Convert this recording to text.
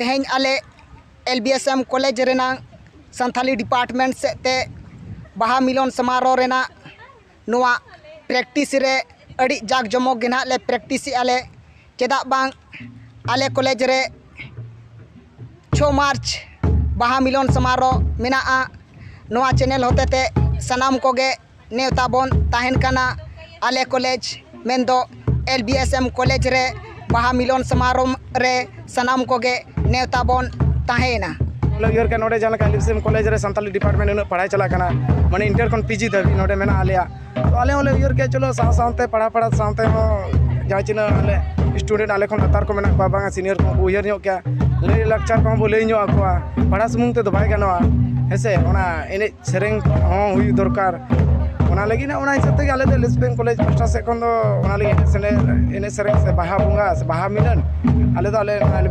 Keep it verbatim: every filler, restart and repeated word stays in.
ᱛᱮᱦᱮᱧ ᱟᱞᱮ L B S M college ᱨᱮᱱᱟᱜ ᱥᱟᱱᱛᱷᱟᱞᱤ ᱰᱤᱯᱟᱨᱴᱢᱮᱱᱴ ᱥᱮᱫ ᱛᱮ ᱵᱟᱦᱟ ᱢᱤᱞᱚᱱ ᱥᱚᱢᱟᱨᱳᱦ ᱨᱮᱱᱟᱜ ᱱᱚᱣᱟ ᱯᱨᱮᱠᱴᱤᱥ ᱨᱮ ᱟᱹᱰᱤ ᱡᱟᱠ ᱡᱚᱢᱚᱠ ᱜᱮ ᱱᱟᱦᱟᱜ ᱞᱮ ᱯᱨᱮᱠᱴᱤᱥᱮᱜᱼᱟ ᱞᱮ᱾ ᱪᱮᱫᱟᱜ ᱵᱟᱝ, ᱟᱞᱮ ᱠᱚᱞᱮᱡᱽ ᱨᱮ ᱪᱷᱚ ᱢᱟᱨᱪ ᱵᱟᱦᱟ ᱢᱤᱞᱚᱱ ᱥᱚᱢᱟᱨᱳᱦ ᱢᱮᱱᱟᱜᱼᱟ᱾ ᱱᱚᱣᱟ ᱪᱮᱱᱮᱞ ᱦᱚᱛᱮᱛᱮ ᱥᱟᱱᱟᱢ ᱠᱚᱜᱮ ᱱᱮᱣᱛᱟ ᱵᱚᱱ ᱛᱟᱦᱮᱱ ᱠᱟᱱᱟ᱾ ᱟᱞᱮ ᱠᱚᱞᱮᱡᱽ ᱢᱮᱱᱫᱚ L B S M college ᱨᱮ ᱵᱟᱦᱟ ᱢᱤᱞᱚᱱ ᱥᱚᱢᱟᱨᱳᱦ ᱨᱮ ᱥᱟᱱᱟᱢ ᱠᱚᱜᱮ ᱱᱮᱣᱛᱟ ᱵᱚᱱ ᱛᱟᱦᱮᱸᱭᱮᱱᱟ᱾ ᱵᱚᱞᱮ ᱩᱭᱦᱟᱹᱨ ᱠᱮᱫ, ᱱᱚᱰᱮ ᱡᱟᱦᱟᱸ ᱞᱮᱠᱟ L B S M college ᱨᱮ ᱥᱟᱱᱛᱟᱞᱤ ᱰᱤᱯᱟᱨᱴᱢᱮᱱᱴ ᱩᱱᱟᱹᱜ ᱯᱟᱲᱦᱟᱭ ᱪᱟᱞᱟᱜ ᱠᱟᱱᱟ, ᱢᱟᱱᱮ ᱤᱱᱴᱟᱨ ᱠᱷᱚᱱ ᱯᱤ ᱡᱤ ᱫᱷᱟᱹᱵᱤᱡ ᱱᱚᱰᱮ ᱢᱮᱱᱟᱜ ᱟᱞᱮᱭᱟ᱾ ᱛᱚ ᱟᱞᱮ ᱦᱚᱸᱞᱮ ᱩᱭᱦᱟᱹᱨ ᱠᱮᱫ, ᱪᱚᱞᱚ ᱥᱟᱶ ᱥᱟᱶᱛᱮ ᱯᱟᱲᱦᱟᱣ ᱯᱟᱲᱦᱟᱣ ᱥᱟᱶᱛᱮ ᱦᱚᱸ ᱡᱟᱦᱟᱸ ᱛᱤᱱᱟᱹᱜ ᱟᱞᱮ ᱥᱴᱩᱰᱮᱱᱴ ᱟᱞᱮ ᱠᱷᱚᱱ ᱞᱟᱛᱟᱨ ᱠᱚ ᱢᱮᱱᱟᱜ ᱠᱚᱣᱟ, ᱵᱟᱝᱟ ᱥᱤᱱᱤᱭᱟᱨ ᱠᱚᱦᱚᱸ ᱠᱚ ᱩᱭᱦᱟᱹᱨ ᱧᱚᱜ ᱠᱮᱭᱟ, ᱞᱟᱹᱭ ᱞᱟᱠᱪᱟᱨ ᱠᱚᱦᱚᱸ ᱵᱚ ᱞᱟᱹᱭ ᱧᱚᱜ ᱟᱠᱚᱣᱟ᱾ ᱯᱟᱲᱦᱟᱣ ᱥᱩᱢᱩᱝ ᱛᱮᱫᱚ ᱵᱟᱭ ᱜᱟᱱᱚᱜᱼᱟ, ᱦᱮᱸ ᱥᱮ? ᱚᱱᱟ ᱮᱱᱮᱡ ᱥᱮᱨᱮᱧ ᱦᱚᱸ ᱦᱩᱭᱩᱜ ᱫᱚᱨᱠᱟᱨ᱾ ᱚᱱᱟ ᱞᱟᱹᱜᱤᱫ ᱚᱱᱟ ᱦᱤᱥᱟᱹᱵ ᱛᱮᱜᱮ ᱟᱞᱮ ᱫᱚ L S P M college ᱯᱟᱦᱴᱟ ᱥᱮᱫ ᱠᱷᱚᱱ ᱫᱚ ᱚᱱᱟ ᱞᱟᱹᱜᱤᱫ ᱮᱱᱮᱡ ᱥᱮᱨᱮᱧ, ᱮᱱᱮᱡ ᱥᱮᱨᱮᱧ ᱥᱮ ᱵᱟᱦᱟ ᱵᱚᱸᱜᱟ ᱥᱮ ᱵᱟᱦᱟ ᱢᱤᱞᱚᱱ ᱟᱞᱮ ᱫᱚ ᱟᱞᱮ ᱱᱚᱣᱟ ᱮᱞ